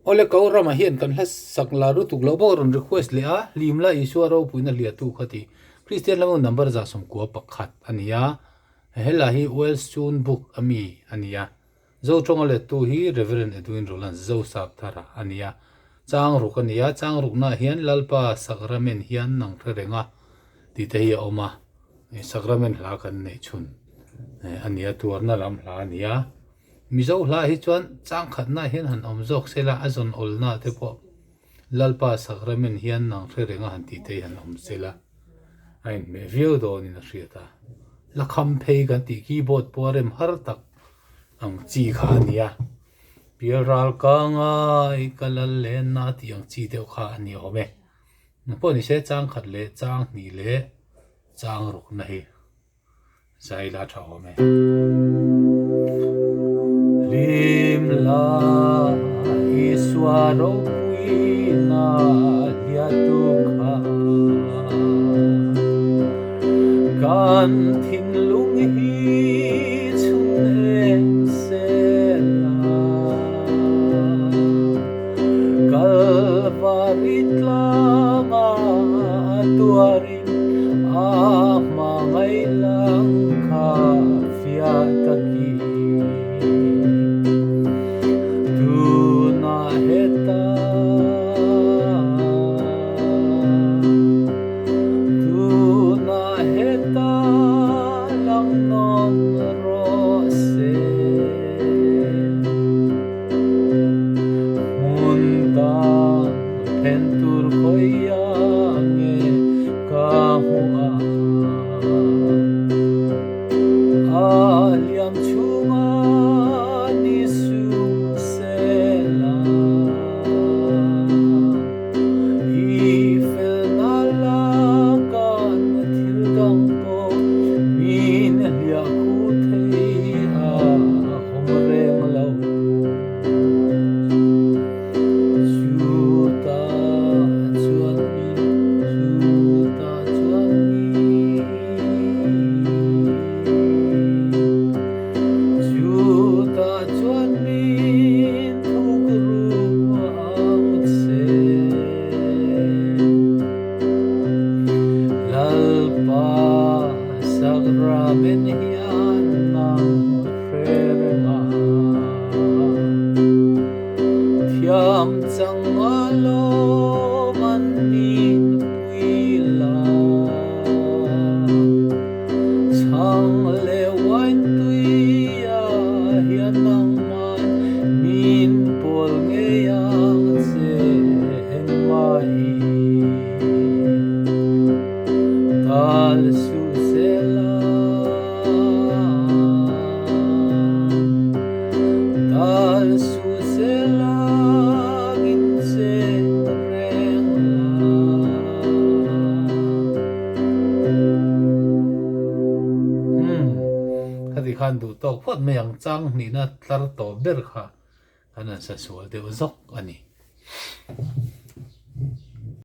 Awle ko ramah hian kan hla sak la lutuk loh bawk a rawn request leh a, Hlimla Isua ropuina hliahtu kha tih Kristian lamah number 191 a ni a, hela hi Welsh Tune Book a mi a ni a, Zotawnga lettu hi Rev Edwin Rowlands Zosapthara a ni a, chang ruk a ni a, chang ruknaah hian Lalpa Sakramen hian nang hre reng a tih te hi a awm a, Sakramen hla kan neih chhun a ni a, tuarna lam hla a ni a. Mizo hla hi chuan chang khatna hian han awm zawk se la, a zawn awlna te pawh Lalpa Sakramen hian nang hre renga han tih te hi han awm se la, a inhmeh viau dawnin a hriat a. La kham phei kan tih keyboard pawh a rem har tak ang chi kha a ni a, Pial ral ka ngai ka lal lenna tih ang chi deuh kha a ni awm e. Pawh ni se chang khat leh chang hnih leh chang rukna hi. Zai la tha awm e. Hlim la Isua ropuina hliahtu kha Kan thinlung hi chhun eng sela Kalvari tlanga tuarin A hmangaih lang kha fiah takin tunah heta tunah heta lang nawn rawh se hmun dang Then tur khawiah nge ka hmuh a? A hliam chhunga ni sum sela I felna lakan thil dang pawh min hliah khu thei a awm reng lo. Sakramen hian nang hre reng a. Thiam chang a lawm an nin pui la. Chhang leh wine tui a hian nangman min pawl ngei ang che engmah hi. Tal suh sela. Tal suh sela in chen reng la. Umm, khati khan duh tawk phawt mai ang chang hnihna tlar tawh ber kha kan han sa sual deuh zawk a ni.